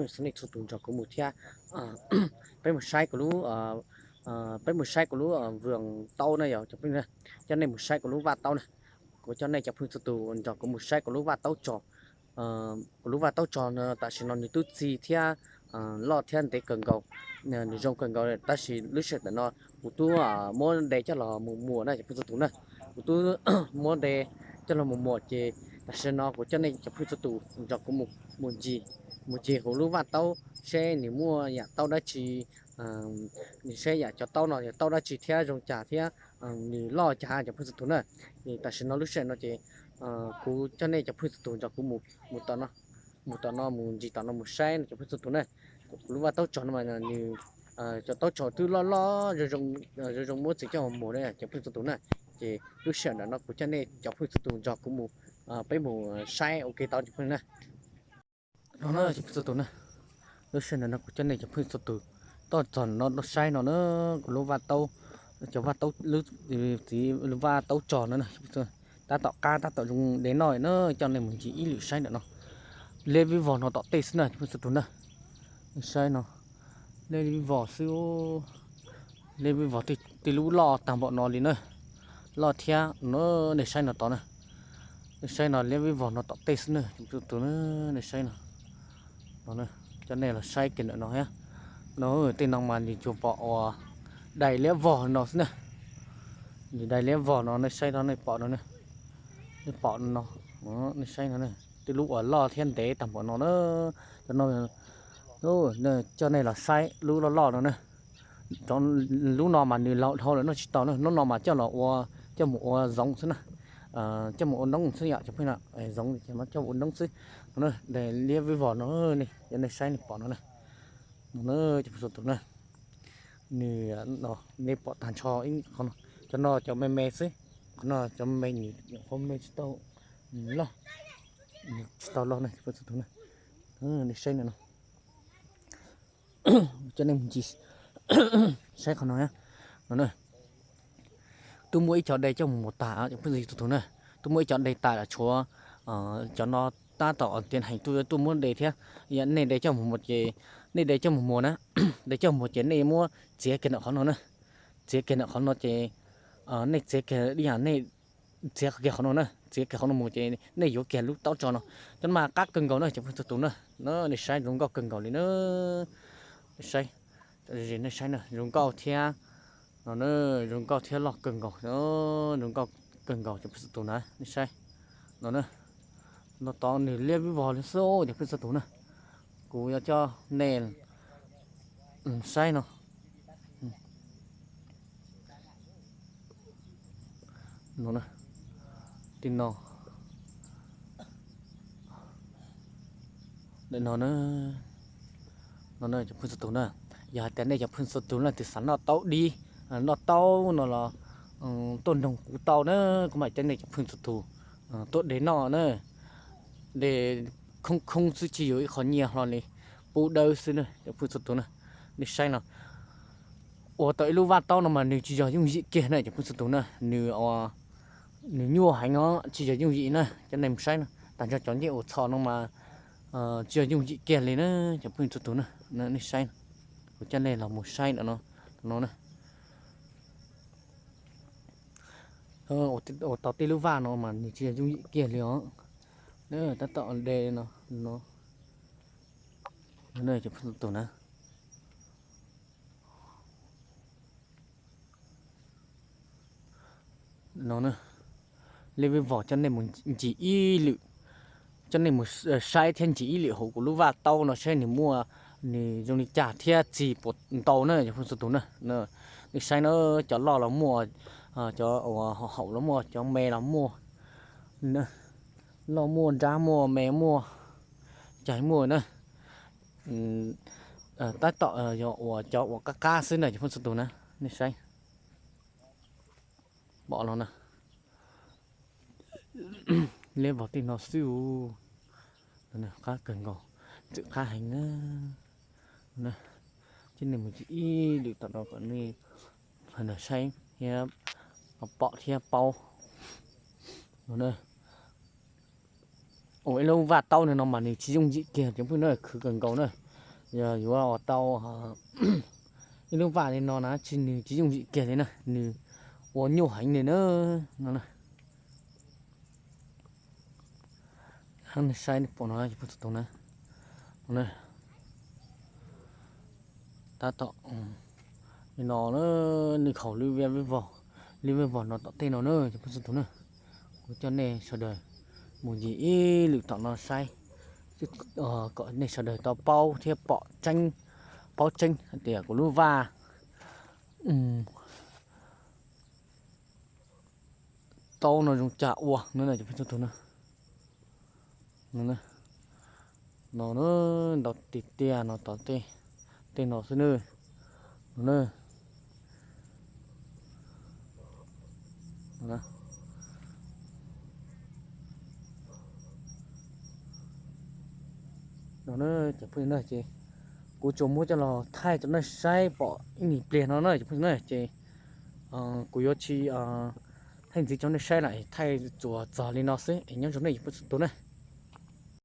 nej txhua tus nrog kuv mus thiab. Peb mus saib kuv lub, peb mus saib kuv lub vwm taub na yog cov phooj ywg na. Coj nej mus saib kuv lub vaj taub na. Kuv coj nej cov phooj ywg txhua tus nrog kuv mus saib kuv lub vaj taub tsog. Kuv lub vaj taub tsog no tam sim no nws twb txi thiab loj thiab ntev kawg nkaus, nws zoo kawg nkaus. Tab sis lub sij hawm ntawm no kuv twb muab de coj los mus muag na cov phooj ywg txhua tus na. Kuv twb muab de coj los mus muag ces tam sim no kuv coj nej cov phooj ywg txhua tus nrog kuv mus ncig, mus ncig hauv lub vaj taub seb nws muaj yam taub dab tsi, nws seb yam cov taub no yog taub dab tsi thiab zoo cas thiab nws loj cas cov phooj ywg txhua tus na. Tam sim no lub sij hawm no ces kuv coj nej cov phooj ywg txhua tus nrog kuv mus, mus tom no, mus tom no mus ncig tom no mus saib no cov phooj ywg txhua tus na. Kuv lub vaj taub tsog no mas nws, cov taub tsog twb loj loj zoo zoo muab txiav coj mus muag na cov phooj ywg txhua tus na. Ces lub sij hawm ntawm no kuv coj nej cov phooj ywg txhua tus nrog kuv mus, peb mus saib ua ke tau cov phooj ywg na. No na cov phooj ywg txhua tus na, lub sij hawm ntawm no kuv coj nej cov phooj ywg txhua tus tuaj txog no saib no na, kuv lub vaj taub, cov vaj taub, txiv lub vaj taub tsog no na, tab tom qab tab tom zoo de noj na, coj nej mus ncig ib lwm saib ntawm no. Liab vij vog no tom tej xwb na cov phooj ywg txhua tus na. Saib no, liab vij vog xwb, liab vij vog tej lub loj tag npaum no li na, loj thiab no, nej saib no tod na. Nej saib no liab vij vog no tom tej xwb na cov phooj ywg txhua tus na, nej saib no. No, coj nej los saib kiag ntawm no thiab. No tej no mas nws tsuas pom uas dai liab vog no xwb na. Nws dai liab vog no nej saib no nej pom no na. Nej pom no, nej saib no na. Tej lub uas loj thiab ntev tag npaum no na. Cov no, coj nej los saib lub loj loj no na. Lub no mas nws laus dhau lawm noj tsis tau na, hnub no mas coj los ua, coj mus ua zoov xwb na. Coj mus ua noob xwb yom cov phooj ywg, zoov coj mus ua noob xwb. No na, liab vij vog no, cov nej saib nej pom no na. No na cov phooj ywg txhua tus na, nws, nej pom tag nrho ib qho no, cov no cov me me xwb, qhov no cov me me nws qhov me tsis tau loj, tsis tau loj na cov phooj ywg txhua tus na. Nej saib no, coj nej mus ncig saib qhov no, no na. Twb muaj ib co de coj mus muag tas cov phooj ywg txhua tus na. Twb muaj ib co de tas lawm tshuav cov no tab tom tias heev tuaj tuaj muab de thiab. Yog nej de coj mus muag ces, nej de coj mus muag na, de coj mus muag ces nej muab txiav kiag ntawm qhov no na. Txiav kiag ntawm qhov no ces, nej txiav kiag ib yam nej txiav kiag qhov no na, txiav kiag qhov no mus ces nej yuav kiag lub taub tsog no. Cov no mas qab kawg nkaus na cov phooj ywg txhua tus na. No nej saib zoo nkauj kawg nkaus li na. Nej saib, nej saib na zoo nkauj thiab. No na, zoo nkauj thiab loj kawg nkaus, zoo nkauj kawg nkaus cov phooj ywg txhua tus na. Nej saib no na, no tod nws liab vij vog li xwb cov phooj ywg txhua tus na. Kuv yuav coj nej saib no. No, tej no, no na, no na cov phooj ywg txhua tus na. Yog hais tias nej cov phooj ywg txhua tus leej twg xav noj taub dib, noj taub no los tuaj nrog kuv tau na, kuv mam coj nej cov phooj ywg txhua tus tuaj de noj na. De khoob khoob xwb tsis yuav ib qho nyiaj hlo li, pub dawb xwb na cov phooj ywg txhua tus na. Nej saib no, ua tau ib lub vaj taub no mas nws tsis yog yooj yim kiag na cov phooj ywg txhua tus na, nws, nws nyuaj heev os, tsis yog yooj yim na. Coj nej mus saib no, tag nrho cov ncej ua txhos no mas tsis yog yooj yim kiag li na cov phooj ywg txhua tus na. Nej saib, kuv coj nej los mus saib ntawm no, no na. Ua tau tej lub vaj no mas nws tsis yog yooj yim kiag li os. Tab tom de no, no, cov phooj ywg txhua tus na. No, liab vij vog coj nej mus ncig ib lwm, coj nej mus saib thiab ncig ib lwm hauv kuv lub vaj taub no saib nws muaj, nws zoo li cas thiab txi puas ntau na cov phooj ywg txhua tus na. Nej saib na, cov loj los muaj, cov uas haum los muaj, cov me los muaj, loj muaj, nrab muaj, me muaj, cag muaj na. Tab tom yog uas cov uas qab qab xwb na cov phooj ywg txhua tus na. Nej saib, pom los na, liab vog tej no xwb. Qab kawg nkaus, txawm qab heev na. Coj nej mus ncig ib lwm tom no kom nej saib thiab pom thiab paub. Ua ib lub vaj taub no mas nws tsis yooj yim kiag cov phooj ywg na, khwv kawg nkaus na. Yog yuav ua tau ib lub vaj li no na tsis, nws tsis yooj yim kiag li na, nws ua nyuaj heev li na. No na, nej saib nej pom no cov phooj ywg txhua tus na, no na, tab tom li no na, nws haus lub vej vog, lub vej vog no tom tej no na cov phooj ywg txhua tus na. Kuv coj nej sawv daws mus ncig ib lwm tom no saib, kom nej sawv daws tau paub thiab pom tseeb, paub tseeb hais tias kuv lub vaj tau no zoo cas ua no na cov phooj ywg txhua tus na. No na, ntau tiag tiag no tom tej no xwb na. No na, no na, cov phooj ywg na, ces kuv tsuas muab coj los thaij rau nej saib pom ib me pliag no na cov phooj ywg na, ces kuv yuav tsis thaij ntxiv rau nej saib lawm, thaij tsuas txog li no xwb es nyob zoo nej cov phooj ywg txhua tus na.